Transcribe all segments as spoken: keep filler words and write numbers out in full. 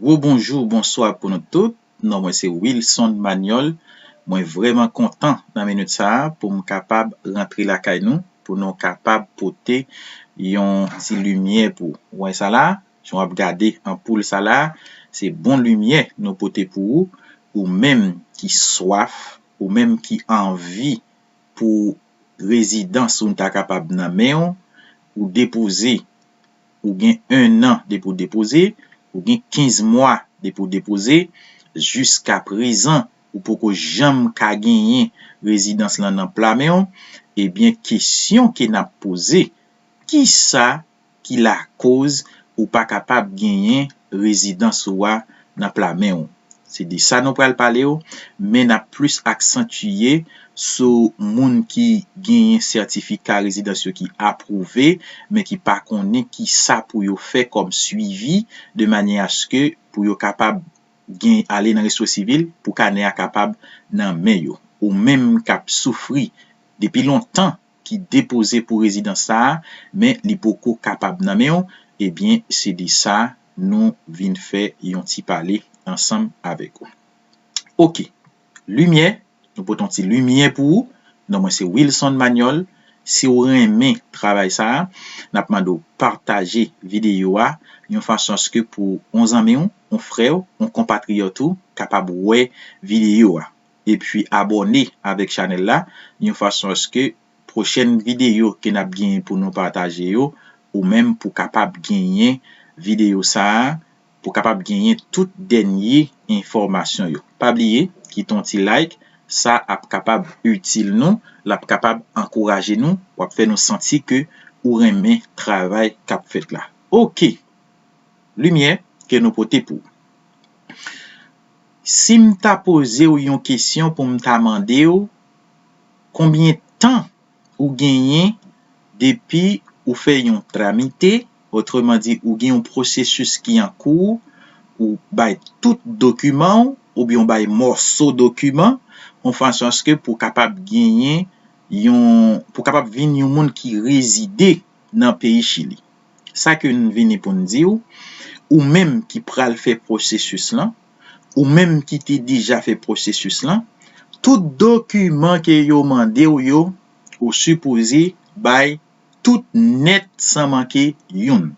Gwo bonjou, bonswa pou nou tout. Non mwen se Wilson Manuel. Mwen vrèman kontan nan minit sa a pou m kapab rantre lakay nou, pou nou kapab pote yon ti limyè pou ou. Ou wè sa la? Jan w ap gade anpoul sa la, se bon limyè nou pote pou ou, ou menm ki swaf, ou menm ki anvi pou rezidans ou ta kapab nan men w, ou depoze, ou gen ennan depi w depoze, ou gen kenz mwa depi w depoze, jiska prezan ou poko janm ka genyen rezidans lan nan pla men w, ebyen kesyon ke n ap poze, kisa ki lakoz ou pa kapab genyen rezidans ou a nan pla men w? Se de sa nou pral pale w, men n ap plis aksantiye sou moun ki genyen sètifika rezidans yo ki apwouve, men ki pa konnen kisa pou yo fè kòm swivi, de manyè aske pou yo kapab gen ale nan rejistro sivil pou kanè a kapab nan men yo. Ou menm k ap soufri depi lontan ki depoze pou rezidans sa a, men li poko kapab nan men w, ebyen, se de sa nou vin fè yon ti pale ansanm avèk ou. Oke, limyè, nou pote yon ti limyè pou ou. Non mwen se Wilson Manuel. Si w renmen travay sa a, n ap mande w pataje videyo a yon fason aske pou yon zanmi w, yon frè w, yon konpatriyòt ou kapab wè videyo a. Epi abòne avèk chanèl la yon fason aske pwochèn videyo ke n ap genyen pou nou pataje yo, ou menm pou kapab genyen videyo sa a, pou kapab genyen tout dènye enfòmasyon yo. Pa bliye, kite yon ti like, sa ap kapab itil nou, l ap kapab ankouraje nou, w ap fè nou santi ke ou renmen travay k ap fèt la. Oke, limyè ke nou pote pou ou. Si m ta poze w yon kesyon pou m ta mande w, konbyen tan ou genyen depi ou fè yon tramite, otreman di, ou gen yon pwosesis ki an kou, ou bay tout dokiman w, oubyen ou bay mòso dokiman, yon fason aske pou w kapab genyen yon, pou w kapab vin yon moun ki rezide nan peyi Chili. Sa ke n vini pou n di w, ou menm ki pral fè pwosesis lan, ou menm ki te deja fè pwosesis lan, tout dokiman ke yo mande w yo, ou sipoze bay tout nèt san manke youn.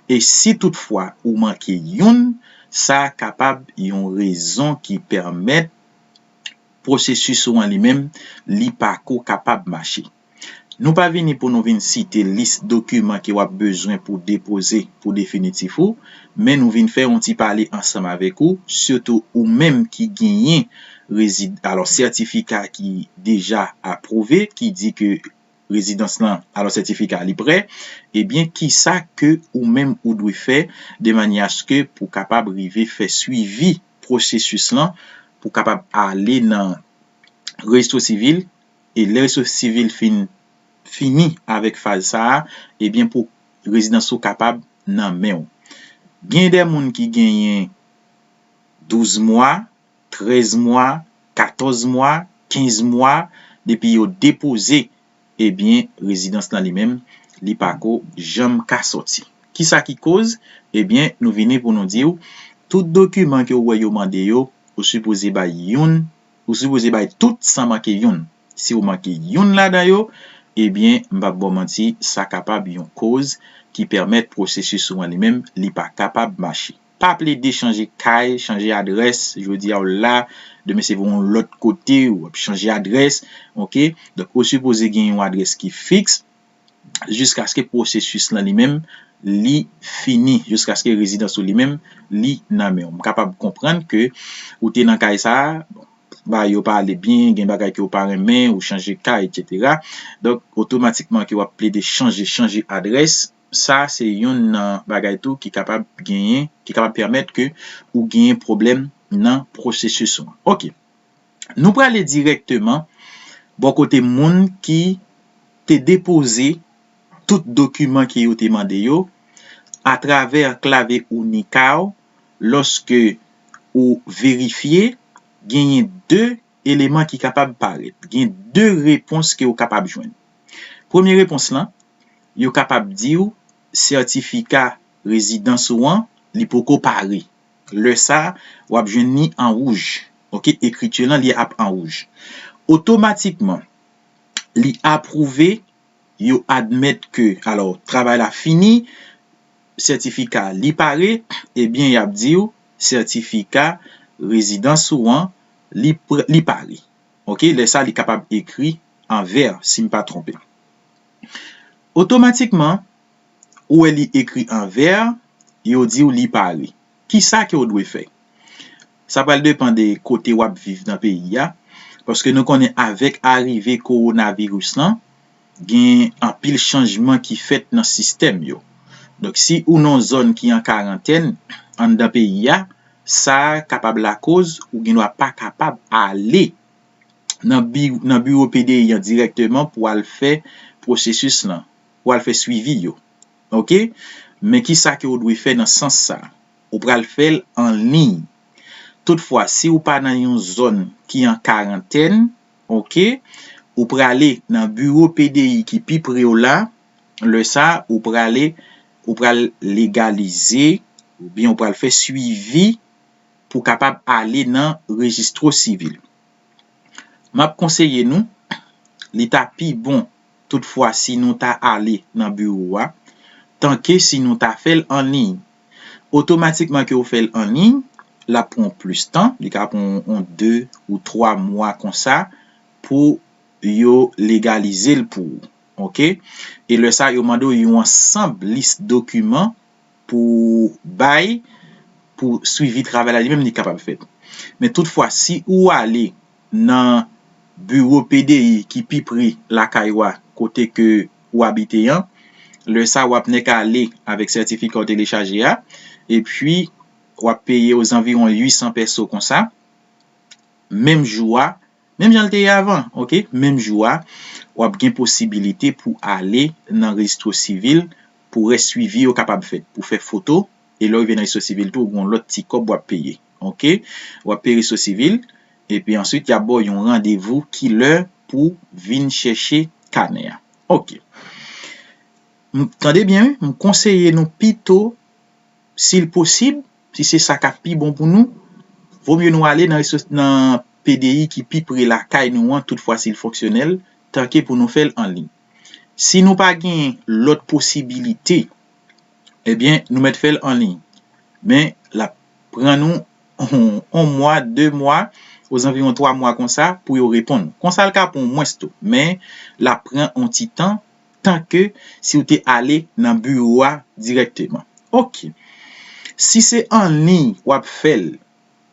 E si toutfwa ou manke youn, sa kapab yon rezon ki pèmèt pwosesis ou an li menm, li pako kapab mache. Nou pa vini pou nou vin site lis dokiman ke w ap bezwen pou depoze pou definitif ou, men nou vin fè yon ti pale ansanm avèk ou, sitou ou menm ki genyen rezid-, alò, sètifika ki deja apwouve, ki di ke rezidans lan, alò, sètifika li prè, ebyen, kisa ke ou menm ou dwe fè de manyè aske pou kapab rive fè swivi pwosesis lan, pou kapab ale nan rejistro sivil, e lè rejistro sivil fin fini avèk faz sa a, ebyen, pou rezidans ou kapab nan men w. Gen de moun ki genyen douz mwa, trèz mwa, katòz mwa, kenz mwa, depi yo depoze, ebyen, rezidans lan li menm, li pako janm ka sòti. Kisa ki koz? Ebyen, nou vini pou nou di w, tout dokiman ke w wè yo mande yo, ou sipoze bay youn, ou sipoze bay tout san manke youn. Si w manke youn ladan yo, ebyen, m p ap ba w manti, sa kapab yon koz ki pèmèt pwosesis ou an li menm, li pa kapab mache. Pa plede chanje kay, chanje adrès, jodi a w la, demen se pou yon lòt kote, w ap chanje adrès, oke? Donk, ou sipoze gen yon adrès ki fiks, jiskaske pwosesis lan li menm, li fini, jiskaske rezidans ou li menm, li nan men w. M kapab konprann ke ou te nan kay sa a, bon, bagay yo pa ale byen, gen bagay ke w pa renmen, ou chanje kay, etsetera. Donk, otomatikman ke w ap plede chanje, chanje adrès, sa se youn nan bagay tou ki kapab genyen, ki kapab pèmèt ke ou genyen pwoblèm nan pwosesis ou an. Oke. Nou prale dirèkteman bò kote moun ki te depoze tout dokiman ke yo te mande yo atravè klave Unicao. Lòske ou verifye, genyen de eleman ki kapab parèt. Gen de repons ke ou kapab jwenn. Premye repons lan, yo kapab di w sètifika rezidans ou an, li poko pare. Lè sa, w ap jwenn li an wouj. Oke, ekriti lan, li ap an wouj. Otomatikman, li apwouve, yo admèt ke, alò, travay la fini, sètifika li pare, ebyen, y ap di w, sètifika rezidans ou an, li, pr- li pare. Oke, lè sa, li kapab ekri an vè, si m pa twonpe. Otomatikman, ou wè li ekri an vè, yo di w li pare. Kisa ke w dwe fè? Sa pral depann de kote w ap viv nan peyi a, paske nou konnen avèk arive kowonaviris lan, gen anpil chanjman ki fèt nan sistèm yo. Donk, si ou nan yon zòn ki an karantèn anndan peyi a, sa kapab lakoz ou gen dwa pa kapab ale nan bi- nan biwo P D I an dirèkteman pou al fè pwosesis lan, pou al fè swivi yo. Oke? Men kisa ke w dwe fè nan sans sa? Ou pral fè l an liy. Toutfwa, si w pa nan yon zòn ki an karantèn, oke, ou prale nan biwo P D I ki pi pre w la, lè sa, ou prale, ou pral legalize, oubyen ou pral fè swivi pou kapab ale nan rejistro sivil. M ap konseye nou, li ta pi bon toutfwa si nou ta ale nan biwo a, tanke si nou ta fè l an liy. Otomatikman ke w fè l an liy, l ap pran w plis tan, li ka pran w de ou twa mwa konsa pou yo legalize l pou ou. Oke? E lè sa, yo mande w yon ansanm lis dokiman pou bay, pou swivi travay la li menm li kapab fèt. Men toutfwa, si ou ale nan biwo P D I ki pi pre lakay ou a, kote ke ou abite an, lè sa w ap nèk ale avèk sètifika w telechaje a, epi w ap peye ozanviwon uit san pèso konsa, menm jou a, menm jan l te ye avan, oke? Menm jou a, w ap gen posibilite pou ale nan rejistro sivil pou rès swivi yo kapab fèt, pou fè foto, e lè w rive nan rejistro sivil tou, ou gen yon lòt ti kòb w ap peye, oke? W ap peye rejistro sivil, epi answit, y ap ba w yon randevou ki lè pou vin chèche kanè a. Oke. M- Tande byen, wi, m konseye nou pito, si l posib, si se sa k ap pi bon pou nou, vo mye nou ale nan reso- nan P D I ki pi pre lakay nou an, toutfwa si l fonksyonèl, tanke pou nou fè l an liy. Si nou pa gen lòt posibilite, ebyen, nou mèt fè l an liy. Men, l ap pran nou yon mwa, de mwa, ozanviwon twa mwa konsa pou yo reponn. Konsa, l ka pran w mwens tou, men l ap pran yon ti tan, tanke si w te ale nan biwo a dirèkteman. Oke. Si se an liy w ap fè l,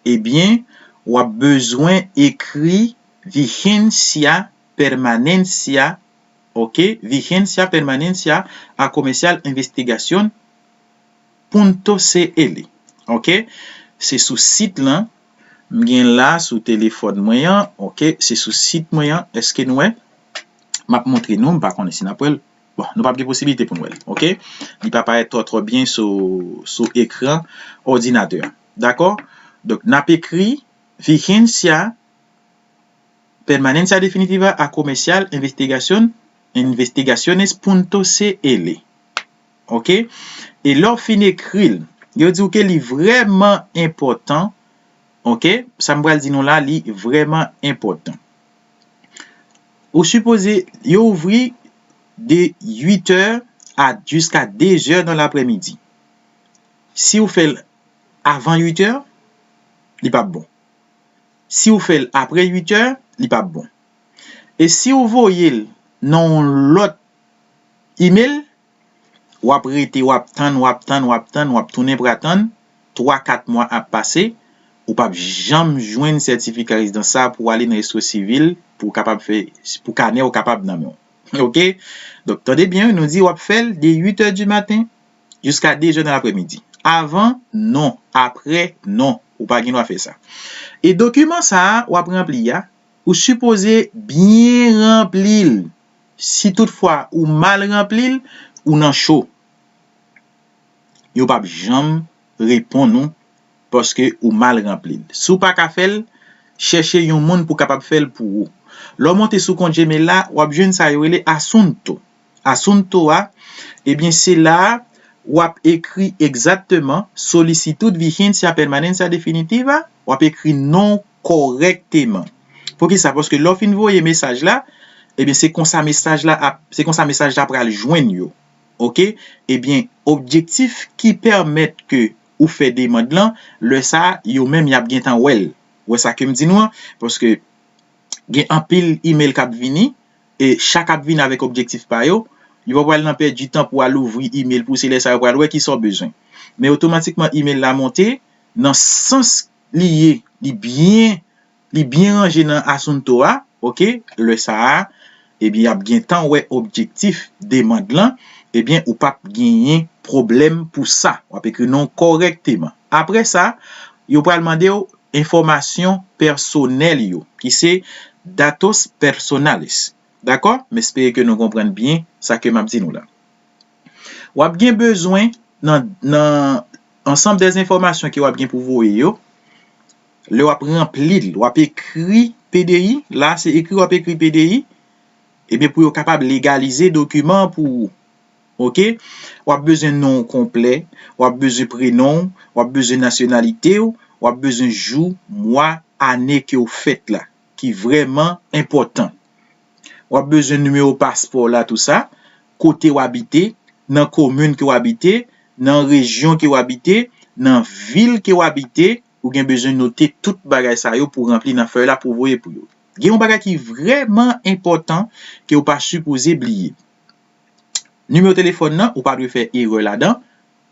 ebyen, w ap bezwen ekri Vigencia Permanencia, oke, Vigencia Permanencia a Comercial Investigación punto C L. Oke? Se sou sit lan, m gen la sou telefòn mwen an, oke, se sou sit mwen an, èske nou wè? M ap montre nou, m pa konnen si n ap wè l. Bon, nou p ap gen posibilite pou n wè l, oke? Li pa parèt twò twò byen sou, sou ekran òdinatè a. Dakò? Donk, n ap ekri Vigencia Permanencia Definitiva a Comercial Investigación, Investigaciones punto C L. Oke? E lè w fin ekri l, yo di w ke li vrèman enpòtan. Oke? Sa m pral di nou la, li vrèman enpòtan. Ou sipoze, yo ouvri de uit è a jiska de zè nan laprèmidi. Si w fè l avan uit è, li p ap bon. Si w fè l apre uit è, li p ap bon. E si w voye l nan yon lòt imèl, w ap rete, w ap tann, w ap tann, w ap tann, w ap tounen pran tann, twa, kat mwa ap pase, ou p ap janm jwenn sètifika rezidans sa a pou w ale nan rejistro sivil, pou w kapab fè, pou kanè w kapab nan men w. Oke? Donk, tande byen, wi, nou di w ap fè l de uit è di maten jiska de zè nan laprèmidi. Avan, non. Apre, non. Ou pa gen dwa fè sa. E dokiman sa a, w ap ranpli a, ou sipoze byen ranpli l. Si toutfwa ou mal ranpli l, ou nan cho. Yo p ap janm reponn ou paske ou mal ranpli l. Si w pa ka fè l, chèche yon moun pou kapab fè l pou ou. Lè w monte sou kont Gmail la, w ap jwenn sa yo rele asunto. Asunto a, ebyen, se la a w ap ekri egzakteman solicitud vigencia permanencia definitiva, w ap ekri non w kòrèkteman. Poukisa? Paske lè w fin voye mesaj la, ebyen, se konsa mesaj la ap, se konsa mesaj la pral jwenn yo. Oke? Ebyen, objektif ki pèmèt ke ou fè demann lan, lè sa a, yo menm y ap gentan wè l. Ou wè sa ke m di nou an? Paske gen anpil email k ap vini, e chak ap vini avèk objektif pa yo. Li pa pral nan pèdi tan pou al ouvri email pou se lè sa yo pral wè kisa w bezwen. Men otomatikman email la monte nan sans li ye, li byen, li byen ranje nan asunto a, oke? Lè sa a, ebyen, y ap gentan wè objektif demann lan, ebyen, ou p ap genyen pwoblèm pou sa. W ap ekri non w kòrèkteman. Apre sa, yo pral mande w enfòmasyon pèsonèl yo, ki se datos personales. Dakò? M espere ke nou konprann byen sa ke m ap di nou la. W ap gen bezwen nan, nan ansanm dè enfòmasyon ke w ap gen pou voye yo. Lè w ap ranpli l, w ap ekri P D I, la se ekri w ap ekri P D I, ebyen pou yo kapab legalize dokiman an pou ou. Oke? W ap bezwen non w konplè, w ap bezwen prenon w, w ap bezwen nasyonalite w, w ap bezwen jou, mwa, ane ke w fèt la, ki vrèman enpòtan. W ap bezwen nimewo paspò w la, tou sa, kote w abite, nan komin ke w abite, nan rejyon ke w abite, nan vil ke w abite, ou gen bezwen note tout bagay sa yo pou ranpli nan fèy la pou voye pou yo. Gen yon bagay ki vrèman enpòtan ke w pa sipoze bliye. Nimewo telefòn nan, ou pa dwe fè erè ladan,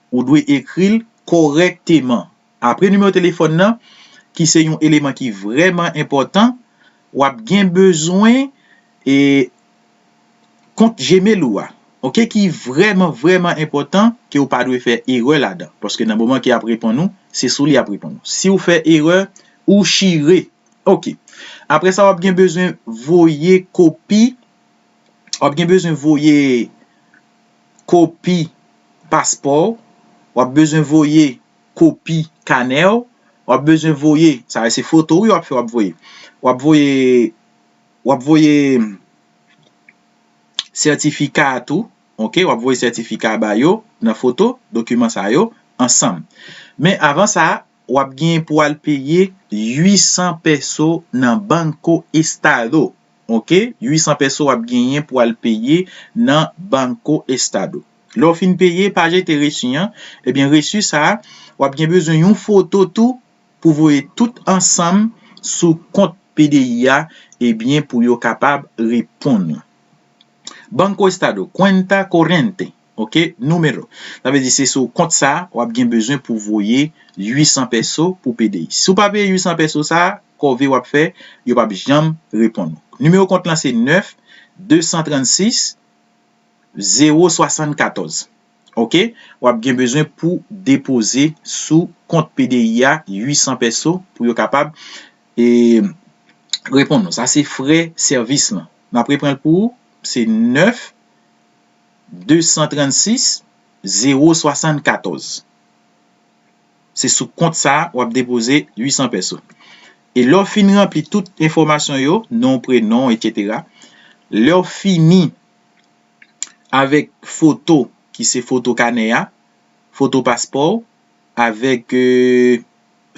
ou dwe ekri l kòrèkteman. Apre nimewo telefòn nan, ki se yon eleman ki vrèman enpòtan, w ap gen bezwen, e, kont Gmail ou a, oke, ki vrèman, vrèman enpòtan, ke w pa dwe fè erè ladan. Paske nan moman ke y ap reponn ou, se sou li y ap reponn ou. Si w fè erè, ou chire. Oke. Apre sa, w ap gen bezwen voye kopi, w ap gen bezwen voye kopi paspò w, w ap bezwen voye kopi kanè w, w ap bezwen voye, sa se foto wi w ap fè, w ap voye. W ap voye, w ap voye sètifika a tou, oke, w ap voye sètifika a ba yo nan foto, dokiman sa yo ansanm. Men avan sa, w ap gen pou al peye uit san pèso nan Banco Estado. Oke? Uit san pèso w ap genyen pou al peye nan Banco Estado. Lè w fin peye, pa jete resi an. Ebyen, resi sa a, w ap gen bezwen yon foto tou pou voye tout ansanm sou kont P D I a, ebyen, pou yo kapab reponn ou. Banco Estado, cuenta corriente, oke, número. Sa vle di se sou kont sa a, w ap gen bezwen pou voye uit san pèso pou P D I. Si w pa peye uit san pèso sa a, kòve w ap fè, yo p ap janm reponn ou. Nimewo kont lan se nèf, de san trannsis, zewo swasannkatòz. Oke? W ap gen bezwen pou depoze sou kont P D I a uit san pèso pou yo kapab, e, reponn nou. Sa se frè sèvis lan. N ap reprann l pou ou. Se nèf, de san trannsis, zewo swasannkatòz. Se sou kont sa a w ap depoze uit san pèso. E lè w fin ranpli tout enfòmasyon yo, non, prenon, etsetera, lè w fini avèk foto ki se foto kanè a, foto paspò w, avèk, e,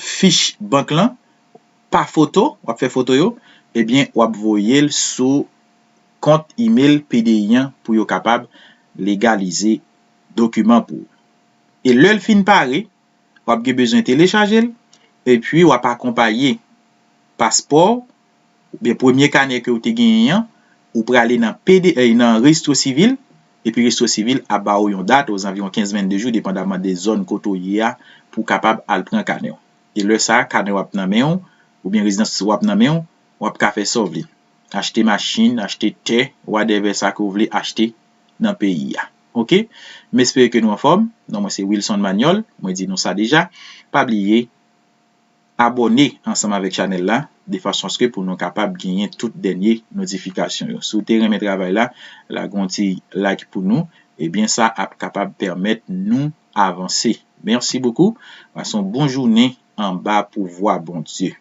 fich bank lan, pa foto, w ap fè foto yo, ebyen, w ap voye l sou kont imèl P D I an pou yo kapab legalize dokiman pou ou. E lè l fin pare, w ap gen bezwen telechaje l, epi w ap akonpaye paspò w, oubyen premye kanè ke w te genyen an, ou prale nan P D, eh, nan rejistro sivil, epi rejistro sivil ap ba w yon dat, ozanviwon kenz, vennde jou, depandaman de zòn kote w ye a, pou w kapab al pran kanè w. E lè sa a, kanè w ap nan men w, oubyen rezidans w ap nan men w, w ap ka fè sa w vle. Achte machin, achte tè, whatever sa ke w vle achte nan peyi a. Oke? M espere ke nou anfòm. Non mwen se Wilson Manuel. Mwen di nou sa deja. Pa bliye abòne ansanm avèk chanèl la, de fason aske pou nou kapab genyen tout dènye notifikasyon yo. Si w te renmen travay la, lage yon ti like pou nou. Ebyen, sa ap kapab pèmèt nou avanse. Mèsi bokou. Pase yon bon jounen anba pouvwa Bondye.